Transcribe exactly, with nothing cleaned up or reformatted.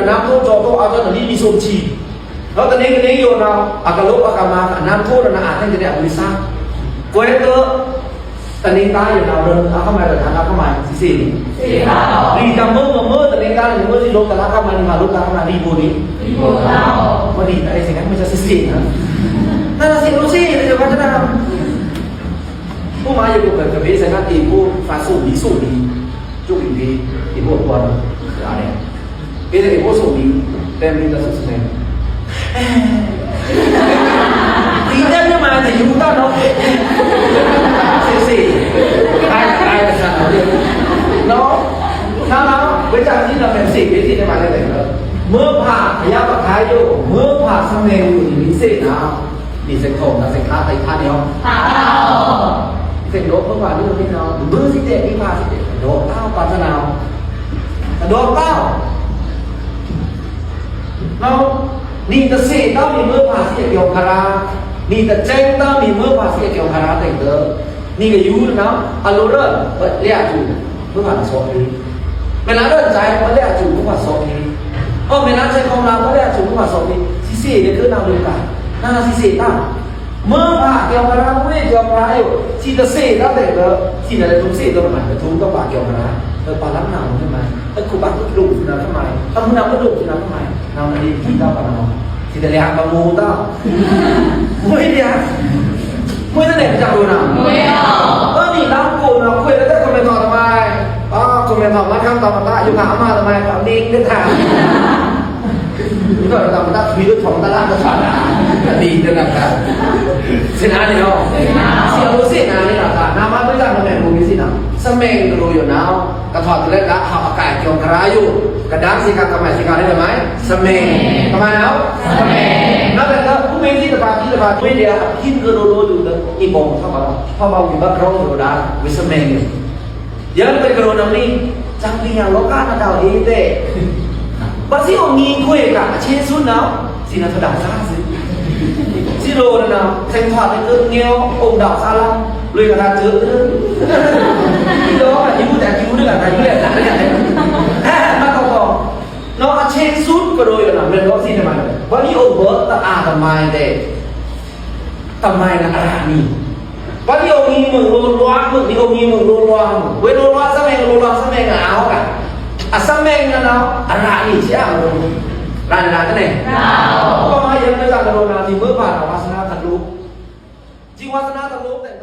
နမ်းထိုးကျော်ထိုး အာႏသောႏ နံꩻမီႏသိုပ်ချီ ဒီးတနင်္ဂနွေယိုနာ အကလုတ်အကမ အနမ်းထိုးနာ အသင်တဲ့ အဝိစာ ကွဲးတော့ တနင်္သာယိုနာ ရအခမရ တခါခမ စစ်စစ် နေ စစ်ပါဦး။ ဒီတမုံမုံ တနင်္သာယို မုံစီလို တခါခမ နေ မလို့ တခါခမ ဒီပို့ နေ ဒီပို့ပါဦး။ မဒီ အဲ့ဒီစကား မစစစ်စစ် နော်။ နား စစ်လို့ စစ်တယ် ဘာသာ ဥပမာ ယိုက က က ဘဲ စကား တေကို ဖာဆို လီဆို လီ ကျုပ် လီ တေကို ပေါ်လာတယ်။ အဲ့ဒါကိုဆိုပြီး တဲမင်းက ဆက်စနေ။ ဒီတိုင်းမှာ တယူတော့တော့ စစ်စစ် ဘိုင်ဘိုင် ဆက်နော်။ နော်နော် ဝေးကြည့်နေတော့ စစ်စစ် ဒီမှာလည်း မွေးဖာ အရာပခါယို မွေးဖာ စမဲဦး ဒီစစ်နော်။ ဒီစစ်ထုံး ဒီစစ်ခါ တိုက်ခါနေအောင်။ စစ်လို့ ဘုရား လူတွေနော် ဘုစစ်တဲ့ ဒီဖာစစ်တဲ့ တော့ တောင်းပန်စနာ တော့ တောင်း နော် နံတစဲး တောင်း မီးမွေးဖာစစ်တဲ့ ပြောင်းခါရ နံတစဲး တောင်း မီးမွေးဖာစစ်တဲ့ ပြောင်းခါရ တဲ့ နံကယူနော် အလိုတော့ ဘယ်လျက်ကျူ ဘုရား စောပြီး မနာတော့ ဇာတ် ဘယ်လျက်ကျူ ဘုရား စောပြီး အော် မနာ စဲ ကောင်းလား ဘယ်လျက်ကျူ ဘုရား စောပြီး စစ်စစ် ဒီက နောက် လို့ က နာ စစ်စစ် တောင်း မွေးဖာ ပြောင်းခါရ မွေးပြောင်းခါရယို စစ်တစဲး တောင်း တဲ့ စစ်နဲ့ တုံးစဲး တော့ မှာ တုံးတော့ ပါ ပြောင်းခါရ ပါလမ်းနာ မွေးမှာ အခု ဘာလို့ လုပ်နေတာ ခမရ အခု နောက် လုပ်နေတာ ခမရ နောက် မလေး ကြည့်တော့ ပါနော် စစ်တလျာ မမိုးတော့ မွေးရ မွေးတဲ့ ကြောက်လို့နော် မွေးရ အဲ့ဒီ နောက် ကို နော် ခွေတဲ့ ခမရ တော့ တမိုင်း အာ ခမရ တော့ မခံတော့ မတား ယူက အမ တမိုင်း ပါ နေ တဲ့ ထား ဒီတော့ တမတား ထွေးလို့ ထောင်တလား မစားတာ ဒီ တဲ့ က စစ်နာ နေ နော် စစ်လို့ စစ်နာ နေ နော် နာမ မွေးကြ မမဲ မူ စစ်နာ စမဲ ကလို ယိုနော် ကထောက်တဲ့က ဟောက်အကဲ ကြောင်ခရာယို ကဒါ စီက ကမဲ စီက ရဲ မ စမဲ ကမနော် စမဲ နောက် တဲ့ ဥပဒေ တစ်ပါး တစ်ပါး တွေ့တယ် အဖြစ် ကလို လို လို ဒီ ပုံ ဆောင်ပါတော့ ဆောင်ပါ ဝိဘတ် ရော လို ဒါ ဝိ စမဲ ယံ ပဲ ကလို နမီး စံပြ လောက နာ တော့ အေး တဲ့ ဘာစီ အငီ ခွေ က အချင်း စု နော် စစ်နာ ထဒါ စား စစ် စစ်လို့ နော် စံဖာ တဲ့ ငယ် အိမ် ဒါ စား လား လွေ က ဒါ ကျိုး ဒီတော့ ယူ တ ယူ တ က ဒါ ယူ တဲ့ ဒါ တဲ့ ဟဲ့ ဟဲ့ မတော်တော့ နော် အချင်း စု ကလို ယိုနော် မင်းတို့ စစ်နေမှာ ဘာဒီ အိမ် ဘတ် တ အာ တမိုင်း တဲ့ တမိုင်း နာ အရာ နီ ဘာဒီ အိမ် မုံ လို လွား မုံ ဒီ အိမ် မုံ လို လွား မုံ ဝေ လို လွား စမဲ လို လွား စမဲ နာ အောက်က အ စမဲ နာ နော် အရာ နီ စရာ မုံ ရန် ရန် တဲ့ ဘာမှ ယံ မစ ကလို နာ ဒီ မွေးဖာ နာ ဝါစနာ ကလို ဒီ ဝါစနာ ကလို တဲ့